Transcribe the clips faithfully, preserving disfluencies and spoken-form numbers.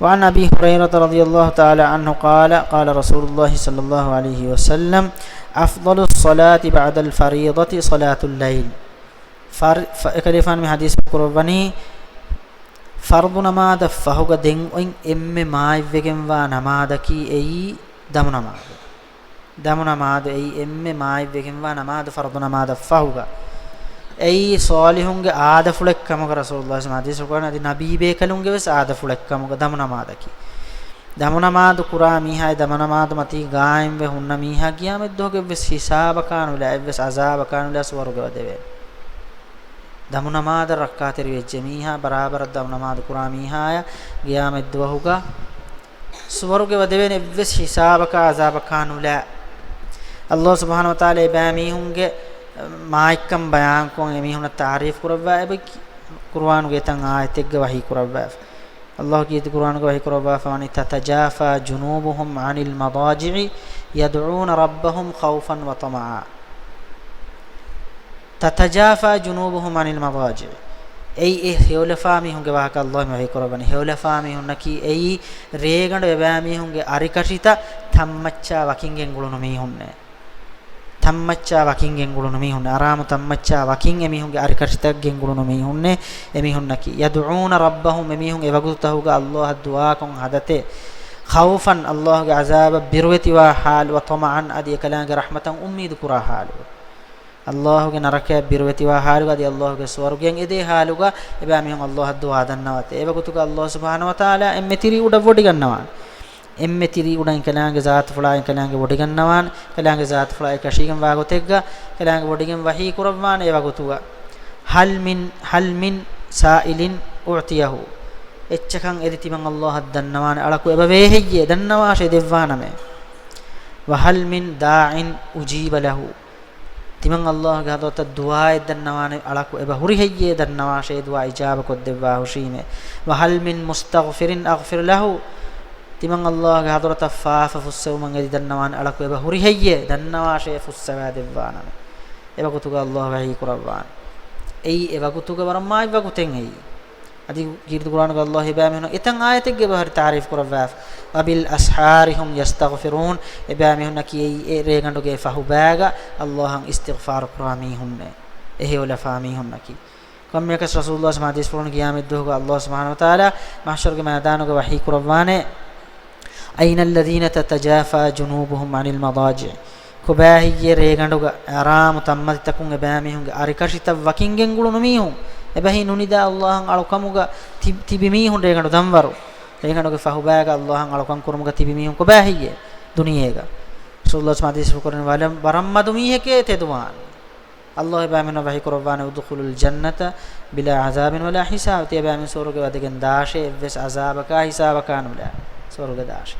وعن أبي هريرة رضي الله تعالى عنه قال، قال رسول الله صلى الله عليه وسلم، أفضل الصلاة بعد الفريضة صلاة الليل. ފަރް-، ފަ-، އެކަލޭގެފާނު މި ޙަދީޘް ކުރައްވަނީ، ފަރްޟު ނަމާދަށް ފަހުގަ ދެން އޮތް އެންމެ މާތްވެގެންވާ ނަމާދަކީ އެއީ ދަމު ނަމާދު. ދަމު ނަމާދު އެއީ އެންމެ މާތްވެގެންވާ ނަމާދު ފަރްޟު ނަމާދަށް ފަހުގަ. އެއީ ޞާލިޙުންގެ އާދަފުޅެއް ކަމުގަ ރަސޫލުﷲ ޙަދީޘް ކުރައްވަނީ، އަދި ނަބީބޭކަލުންގެ ވެސް އާދަފުޅެއް ކަމުގަ ދަމު ނަމާދަކީ. ދަމު ނަމާދު ކުރާ މީހާ، އެ ދަމު ނަމާދު މަތީ ގާއިމްވެ ހުންނަ މީހާ ޤިޔާމަތްދުވަހުގެ އެއްވެސް ހިސާބަކާ ނުލާ، އެއްވެސް ޢަޒާބަކާ ނުލާ ސުވަރުގެ ވަދެވޭނެ. ދަމު ނަމާދަށް ރައްކާތެރިވެއްޖެ މީހާ، ބަރާބަރަށް ދަމު ނަމާދު ކުރާ މީހާޔަށް ޤިޔާމަތްދުވަހުގަ ސުވަރުގެ ވަދެވޭނެ، އެއްވެސް ހިސާބަކާ ޢަޒާބަކާ ނުލާ. ﷲ ސުބްޙާނަހޫ ވަތަޢާލާ އެބައިމީހުންގެ މާތްކަން ބަޔާންކޮށް، އެމީހުންނަށް ތަޢުރީފު ކުރައްވާ އެބަ ކި-، ޤުރުއާނުގެ އެތައް އާޔަތެއްގަ ވަޙީ ކުރައްވާފަ. ﷲ ކީރިތި ޤުރުއާނުގަ ވަޙީ ކުރައްވާފަ ވަނީ، تتجافى جنوبهم عن المضاجع يدعون ربهم خوفا وطمعا. تتجافى جنوبهم عن المضاجع. އެއީ އެ ހެޔޮލަފާ މީހުންގެ ވާހަކަ ﷲ މި ވަޙީ ކުރައްވަނީ. ހެޔޮލަފާ މީހުންނަކީ އެއީ ރޭގަނޑު އެބައިމީހުންގެ އަރިކަށިތައް ތަންމައްޗާ ވަކިން ގެންގުޅުނު މީހުންނޭ. ތަންމައްޗާ ވަކިން ގެންގުޅުނު މީހުންނޭ. އަރާމު ތަންމައްޗާ ވަކިން އެމީހުންގެ އަރިކަށިތައް ގެންގުޅުނު މީހުންނޭ، އެމީހުންނަކީ. يدعون ربهم، އެމީހުން އެވަގުތުތަހުގަ ﷲ އަށް ދުޢާކޮށް ހަދަތޭ. ޚައުފަން، ﷲ ގެ ޢަޒާބަށް ބިރުވެތިވާ ޙާލު، ވަޠަމަޢަން، އަދި އެކަލާނގެ ރަޙްމަތަށް އުއްމީދު ކުރާ ޙާލު. ﷲ ގެ ނަރަކަޔަށް ބިރުވެތިވާ ޙާލު، އަދި ﷲ ގެ ސުވަރުގެއަށް އެދޭ ޙާލުގަ އެބައިމީހުން ﷲ އަށް ދުޢާ ދަންނަވަތޭ. އެވަގުތުގަ ﷲ ސުބްޙާނަހޫ ވަތަޢާލާ އެންމެ ތިރީ އުޑަށް ވޮޑިގަންނަވާނެ. އެންމެ ތިރީ އުޑަށް އެކަލާނގެ ޒާތުފުޅާ އެކަލާނގެ ވޮޑިގަންނަވާނެ، އެކަލާނގެ ޒާތުފުޅާ އެކަށީގެން ވާގޮތެއްގަ އެކަލާނގެ ވޮޑިގެން ވަޙީ ކުރައްވާނެ އެވަގުތުގަ. هل من، هل من سائل أعطيه. އެއްޗަކަށް އެދި ތިމަން ﷲ އަށް ދަންނަވާނެ އަޅަކު އެބަ ވޭ ހެއްޔޭ؟ ދަންނަވާށޭ ދެއްވާނަމޭ. وهل من داع أجيب له. ތިމަން ﷲ ގެ ޙަޟްރަތަށް ދުޢާއެއް ދަންނަވާނެ އަޅަކު އެބަ ހުރި ހެއްޔޭ؟ ދަންނަވާށޭ ދުޢާ އިޖާބަ ކޮށްދެއްވާ ހުށީމޭ. وهل من مستغفر أغفر له. ތިމަން ﷲ ގެ ޙަޟްރަތަށް ފާފަ ފުއްސެވުމަށް އެދި ދަންނަވާނެ އަޅަކު އެބަ ހުރި ހެއްޔޭ؟ ދަންނަވާށޭ ފުއްސަވާ ދެއްވާނަމޭ. އެވަގުތުގަ ﷲ ވަޙީ ކުރައްވާނެ. އެއީ އެވަގުތުގަ ވަރަށް މާތް ވަގުތެއް އެއީ. އަދި ކީރިތި ޤުރުއާނުގަ ﷲ އެބައިމީހުން އެތައް އާޔަތެއްގަ އެބަހުރި ތަޢުރީފު ކުރައްވާފަ. وبالأسحار هم يستغفرون. އެބައިމީހުންނަކީ އެއީ އެ ރޭގަނޑުގެ ފަހުބައިގަ ﷲ އަށް އިސްތިޣްފާރު ކުރާ މީހުންނޭ. އެ ހެޔޮލަފާ މީހުންނަކީ. ކޮންމެއަކަސް ރަސޫލުﷲ ޙަދީޘްފުޅުން ޤިޔާމަތްދުވަހުގަ ﷲ ސުބްޙާނަހޫ ވަތަޢާލާ މަޙްޝަރުގެ މައިދާނުގަ ވަޙީ ކުރައްވާނެ، أين الذين تتجافى جنوبهم عن المضاجع؟ ކޮބާހެއްޔޭ ރޭގަނޑުގަ އަރާމު ތަންމަތިތަކުން އެބައިމީހުންގެ އަރިކަށިތައް ވަކިން ގެންގުޅުނު މީހުން؟ އެބަހީ ނުނިދާ ﷲ އަށް އަޅުކަމުގަ ތި-، ތިބި މީހުން ރޭގަނޑު ދަންވަރު. ރޭގަނޑުގެ ފަހުބައިގަ ﷲ އަށް އަޅުކަން ކުރުމުގަ ތިބި މީހުން ކޮބާހެއްޔޭ ދުނިޔޭގަ؟ ރަސޫލުﷲ ޙަދީޘްފުޅު ކުރަނީ ވަރަށް، ވަރަށް މަދު މީހެކޭ ތެދުވާން. ﷲ އެބައިމީހުންނަށް ވަޙީ ކުރައްވާނެ، ادخلوا الجنة بلا عذاب ولا حساب. ތިޔަބައިމީހުން ސުވަރުގެ ވަދެގެން ދާށޭ، އެއްވެސް ޢަޒާބަކާ ހިސާބަކާ ނުލާ ސުވަރުގެ ދާށޭ.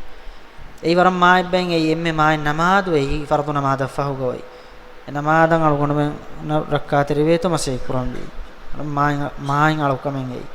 އެއީ ވަރަށް މާތް ބައެއް، އެއީ އެންމެ މާތް ނަމާދު، އެއީ ފަރުޟު ނަމާދަށް ފަހުގަ އޮތް. އެ ނަމާދަށް އަޅުގަނޑުމެން ރައްކާތެރިވޭތޯ މަސައްކަތް ކުރަންވީ. މާތް، މާތް އަޅުކަމެއް އެއީ.